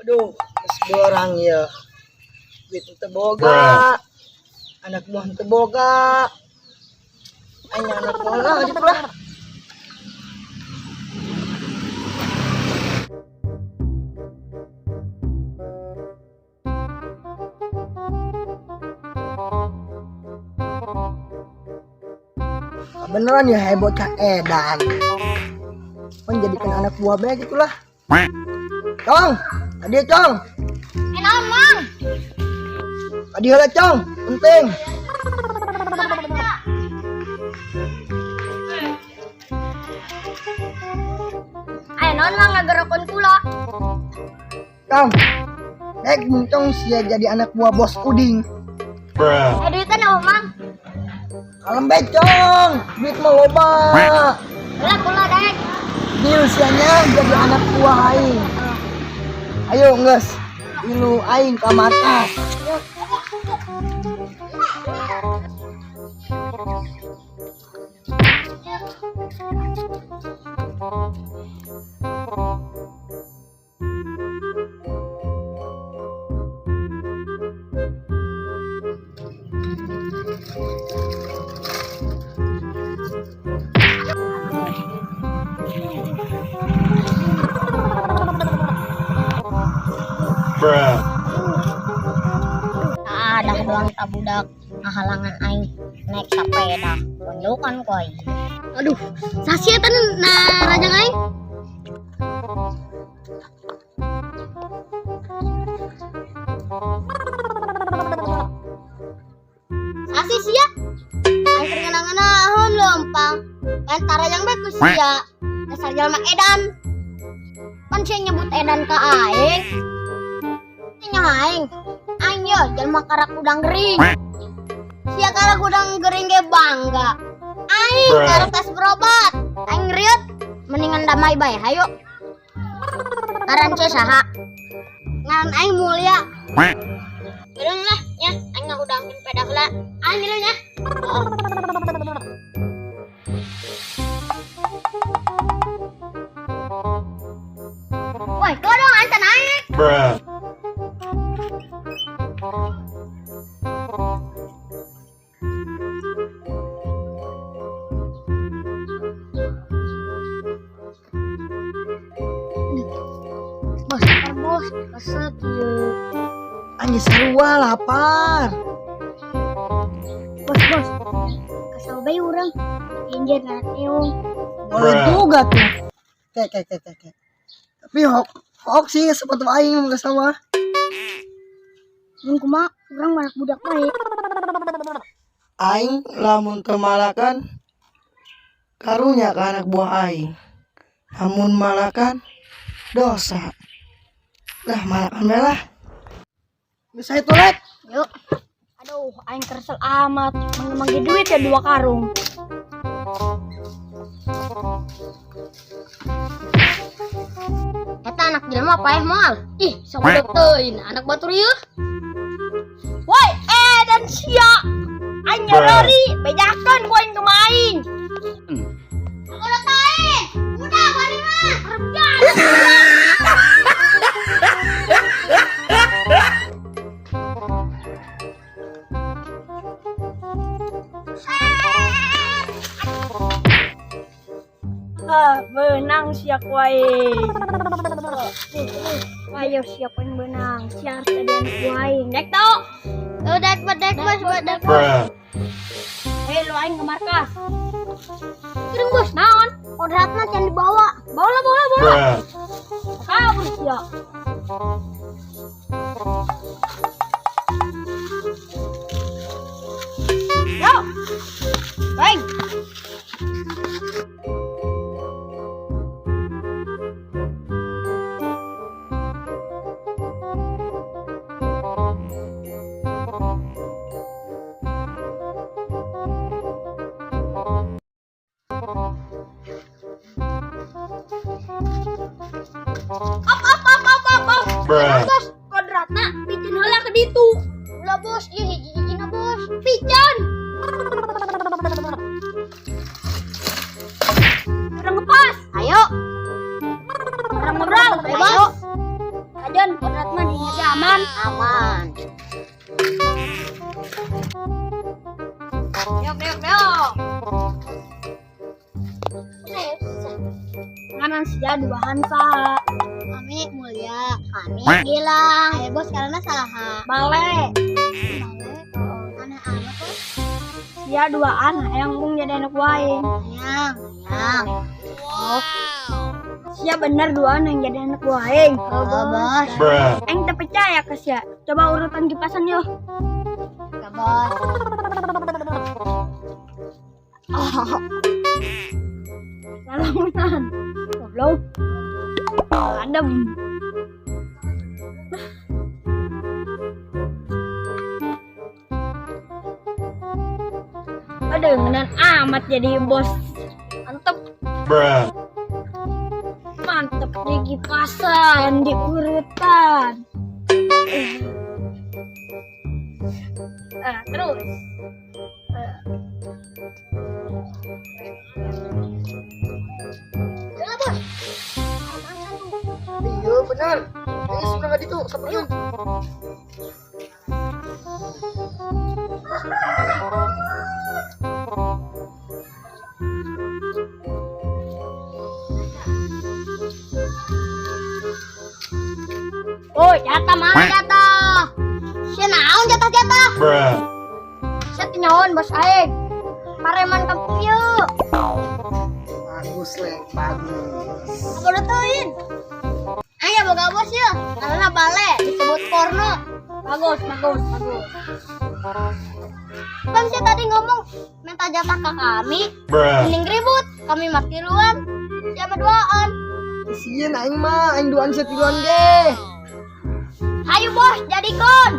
Aduh, geus beurang ya. Duit teu boga. Anak buah teu boga. Aing anak buah lah gitu lah. Beneran ya hebat Kak Edan. Menjadikan anak buah bae gitulah. Cong, tadi Cong. Eh naon, Mang? Tadi heula Cong, penting. Ayo naon Mang ngagerokeun kula. Cong. Dek muncong sia jadi anak buah bos Uding. Eh duitnya apa, Mang? Kalem bae Cong, duit mah loba. Heula kula dek. Deal sianya jadi anak buah aing. Ayo geus, ilu aing ka markas. Ah, dah doang tak budak ngahalangan aing naik sepeda. Tunjukkan ku aing. Aduh, sasia eta na rajang aing. Sasi sia. Aing keur ngeunah-ngeunaheun leumpang. Kan tarajang bae ku sia. Dasar jelema edan. Pan sia nyebut edan ka aing. Nya aing. Aing yo jelema karak udang gering. Sia karak udang gering ge bangga. Aing karak tas berobat. Aing riut mendingan damai bae hayu. Ngaran sia saha? Ngaran aing Mulia. Beulung lah nya aing ngahudangkeun peda heula. Aing ngilu nya. Woi, kodong ancan aing. Bos, lapar bos, keset ieu. Anjir sarua lapar. Bos, bos. Kesel bae urang. Injir ngarak eung. Boleh juga tuh. Kek kek kek kek. Tapi hok hok sih sepatu aing mun ke sawah. Mun kumaha urang marak budak bae. Aing lamun teu malakan karunya ka anak buah aing. Lamun malakan dosa. Lah malakan bae lah. Bisa itu lek. Yuk. Aduh, aing kesel amat. Manggih duit ya 2 karung. Eta anak jelema paeh moal. Ih, sok teuing anak batur ieu. Woi, dan sia. Aing nyerori, bejakeun ku aing ka aing. Udah tae. Udah balik mah. Kerja. Ah, benang siap wae. Ayo siap yang benang. Siap harus jadi anak buah aing. Dek tau. Dek, dek, bos, dek, bos. Hei, lu aing ke markas. Kirim bos, naon? Kodratna can dibawa. Bawa lah, bawa lah, bawa lah. Kabur sia. Yo. Baik. Op, op, op, op, op, op. Bos, kodratna piceun heula ke ditu. Ulah bos, ieu hiji-hijina bos. Piceun. Urang ngepas. Ayo. Urang ngobrol. Ayo. Ajon, kodrat mah diinget aman. Aman. Yok, yok, yok. Ngaran sia duaan saha? Kami Mulia, kami Gilang. Ayo bos karena saha. Bale. Bale. Aneh amat bos. Sia duaan hayang embung jadi anak buah aing. Hayang, hayang. Oh. Sia bener duaan yang jadi anak buah aing. Oh, bos. Aing teu percaya ke sia. Coba urutan kipasan yo. Ke bos. Lalamunan. Goblok. Adem. Aduh, ngenan amat jadi bos. Mantep. Mantep di kipasan, di urutan. Terus. Udah bos. Iya benar. Ini sebelah itu, sebelah. Oh, jatah mana jatah? Sia naon jatah-jatah? Sia teu nyahoan bos aing. Pareman kampung ieu. Bagus, Lek, bagus. Apa udah teuin? Ayo boga bos ya. Karena bale disebut porno. Bagus, bagus, bagus. Kan sih tadi ngomong minta jatah ke kami. Mending ribut, kami mah tiluan. Siapa duaan? Sieun aing mah, aing duaan sia tiluan ge. Hayu bos, jadikeun.